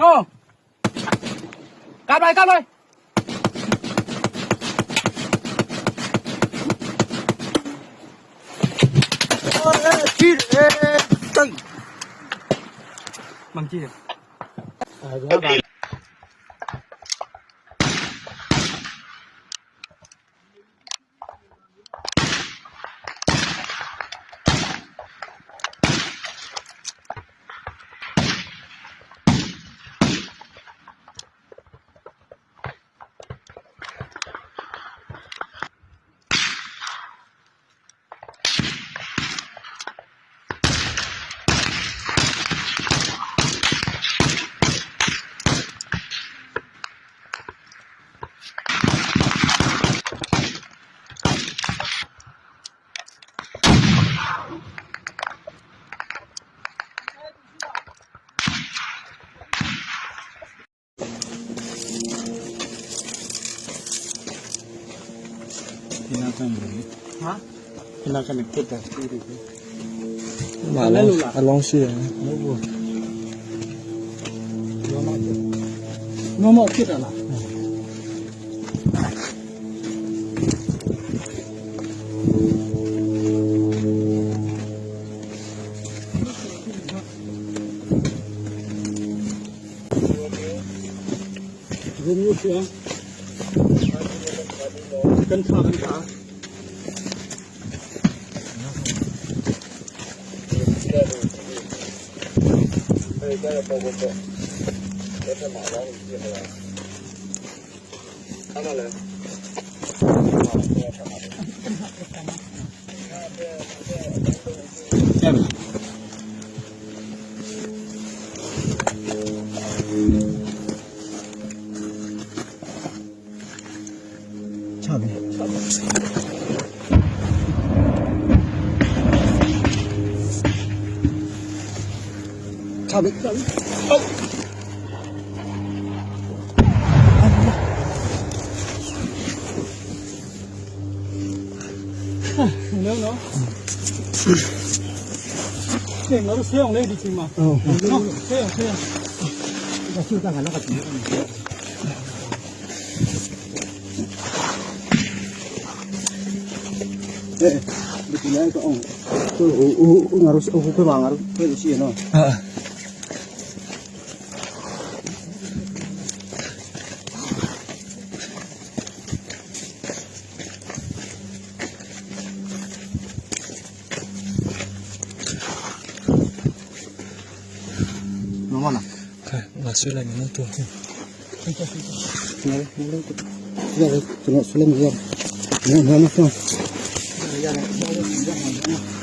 နော်ကားလိုက်ကားလိုက် ကြည့်တယ်တိတ် မှန်ကြည့်တယ် ဒီနာကနေ ဟာ ဒီနာကနေပြတ်တယ်ကြည့်တယ် မာလုံးအလုံးရှိတယ် မဟုတ်ဘူး ငေါမောက်ဖြစ်တယ်လားဒီမျိုးပြောကန်ခါကန်ခါ ချပြီချပြီ နော်နော်ကဲငါတို့ဆေးအောင်လေးဒီချိန်မှာ ဟုတ် နော်ဆေးအောင်ဆေးအောင် ဒါစုတာကတော့ကြည့်အဲဒီကနေ့တော့ဟိုဟိုငါတို့ဟိုခွေးပါငါတို့ခွေးရှိရနော် အာ နော်မလား ခဲငါဆွဲလိုက်မယ်နော်သူ နေနေလို့ဒီကကျွန်တော်ဆွလဲမရနော်နော်နော် ရတယ်